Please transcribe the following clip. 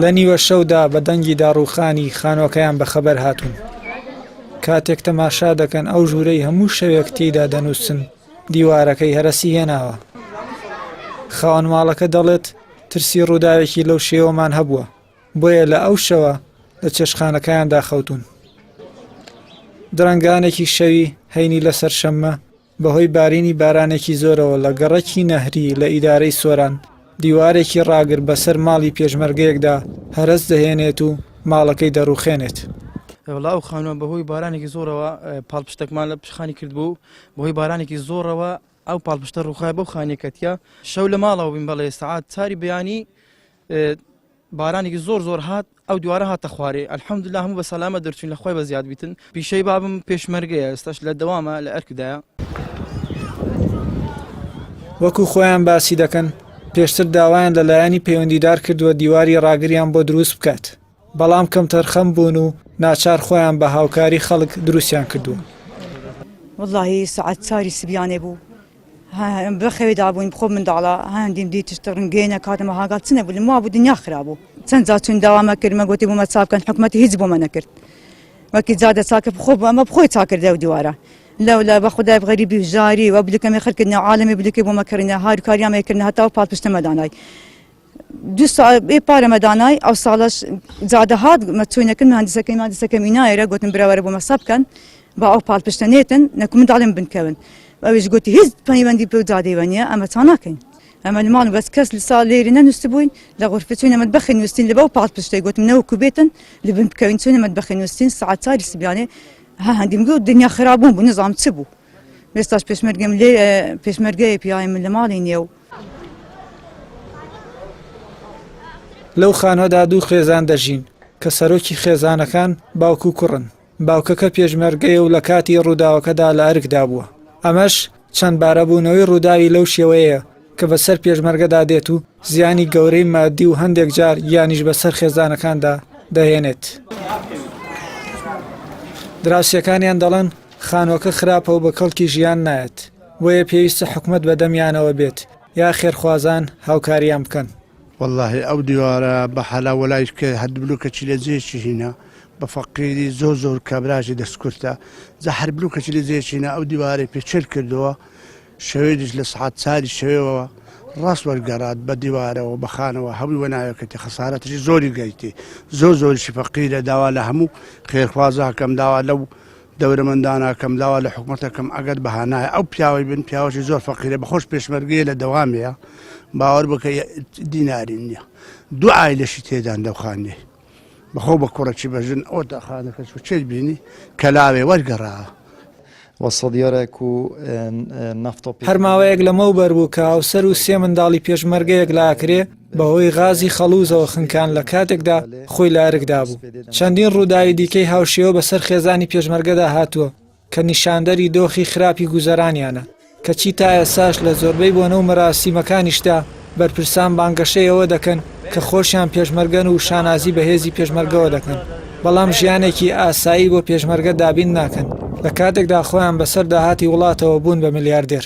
لە نیوە شەودا بە دەنگی داڕووخانی خانووەکەیان بەخەبەر هاتوون. کاتێک تەماشا دەکەن ئەو ژوورەی هەموو شەوێک تێیدا دەنووسن دیوارەکەی هەرەسی هێناوە. خاوەن ماڵەکە دەڵێت ترسی ڕووداوێکی لەو شێوەمان هەبووە، بۆیە لە ئەو شەوە لە چێشتخانەکەیاندا خەوتوون. درەنگانێکی شەوی هەینی لەسەر شەممە بەهۆی بارینی بارانێکی زۆرەوە لە گەڕەکی نەهری لە ئیدارەی سۆران، دیوارێکی ڕاگر بەسەر ماڵی پێشمەرگەیەکدا هەرەس دەهێنێت و ماڵەکەی دەڕووخێنێت. وەڵا ئەو خانووە بەهۆی بارانێکی زۆرەوە پاڵپشتەکمان لە پشخانی کردبوو، بەهۆی بارانێکی زۆرەوە ئەو پاڵپشتە ڕووخای بەو خانیە کەتیە. شەو لە ماڵەوە بووین بەڵێ سەعات چاری بەیانی بارانێکی زۆر زۆر هات ئەو دوارە هاتە خوارێ الحمدلله هەموو بە سەلامە دەرچوین لە خوای بە زیاد بیتن پیشەی بابم پێشمەرگەیە ئێستاش لە دەوامە لە ئەرکدایە. وەکو خۆیان باسی دەکەن پێشتر داوایان لە لایەنی پەیوەندیدار کردووە دیواری ڕاگریان بۆ دروست بکات، بەڵام کەمتەرخەم بوون و ناچار خۆیان بە هاوکاری خەڵک دروستیان کردووە. وەڵاهی سەعات چاری سبیانێ بوو بەخەوێ دابووین بخۆ منداڵە هەندیم دی تشت ڕنگێنە کاتەمە هاگاڵ چ نەبوو لم وابوو دنیا خرابوو چەند جا چون داوامە کرد مە گوتی بۆمە چاکەن حکومەتی هیچ بۆمە نەکرد وەکی جادە چاکە بخۆ بۆ ئەمە بخۆی چاکردە و دیوارە لەولا بە خدای غەریبی و ژاری و بلکەمی خەرکردنە عالەمی بلکە بۆمە کڕینە هاروکاریامە کردنە هەتا و پاڵپشتەمەدانای دوو ساڵ بێ پارە مەدانای ئەو ساڵەش جادە هات مە چوینەکن مهندسەکەی مهندسەکەم ئینایەرە گوتم براوەرە بۆ مەسا بکەن با ئەو پاڵپشتە نێتن نەکو منداڵێم بنکەون ئەویش گوتی هیچ پەیوەندی پێ جادەیوە نییە ئەمە چا ناکەین ئەمە لە ماڵ بەس کەس لە ساڵ لێری نەنووسبووین لە غرفە چوینە مەتبەخی نووسین لە بەو پاڵپشتەی گوتم نەوەکو بێتن لە بن بکەوین چوینە مەتبەخی نووسین سەعات چاری سبیانێ ها هەندیم گوت دنیا خرابوون بوو نزام چ بوو ئێستاش پێشمەرگەم لێ پێشمەرگەیە پیاوی من لە ماڵی نییە و لەو خانوەدا دوو خێزان دەژین کە سەرۆکی خێزانەکان باوک و کوڕن، باوکەکە پێشمەرگەیە و لە کاتی ڕووداوەکەدا لە ئەرکدا بووە، ئەمەش چەند بارەبوونەوەی ڕووداوی لەو شێوەیەیە کە بەسەر پێشمەرگەدا دێت و زیانی گەورەی مادی و هەندێک جار گیانیش بەسەر خێزانەکاندا دەهێنێت. دراوسێکانیان دەڵێن خانووەکە خراپە و بە کەڵکی ژیان نایەت، بۆیە پێویستە حکومەت بەدەمیانەوە بێت یا خێرخوازان هاوکاریان بکەن. وەڵاهی ئەو دیوارە بە حەلا وەلای کە هەر بلوکەکی لە جێیەکی هینا بە فەقیری زۆر زۆر کابراژی دەست کورتە جا هەر بلوکەکی لە جێیەکی هینا ئەو دیوارەی پێ چێل کردەوە شەوێنیش لە سەعات چاری شەوێوە ڕاست وەرگەڕات بە دیوارەوە بە خانەوە هەمووی وەناوێکەتی خەسارەتیشی زۆری گەیتی زۆر زۆریشی فەقیرە داوا لە هەموو خێرخوازاکەم داوا لەو دەورەمەندانە کەم داوا لە حکومەتە کەم ئەگەر بەهانای ئەو پیاوەی بن پیاوەشی زۆر فەقیرە بەخۆش پێشمەرگەیە لە دەوامەیە باوەڕ بکە دیناری نییە دوو عایلەشی تێدان لەو خانیەی بەخۆ بە کوڕەکی بەژن ئەو خانەکە چێت بینی کەلاوێ وەرگەڕا. هەر ماوەیەک لەمەوبەر بوو کە هاوسەر و سێ منداڵی پێشمەرگەیەک لە ئاکرێ بەهۆی غازی خەڵووزەوە خنکان لە کاتێکدا خۆی لە ئەرکدا بوو. چەندین ڕووداوی دیکەی هاوشێوە بەسەر خێزانی پێشمەرگەدا هاتووە کە نیشاندەری دۆخی خراپی گوزەرانیانە، کەچی تا ئێستاش لە زۆربەی بۆنە و مەراسیمەکانیشدا بەرپرسان بانگەشەی ئەوە دەکەن کە خۆشیان پێشمەرگەن و شانازی بە هێزی پێشمەرگەوە دەکەن، بەڵام ژیانێکی ئاسایی بۆ پێشمەرگە دابین ناکەن، لە کاتێکدا خۆیان بەسەر داهاتی وڵاتەوە بوون بە ملیاردێر.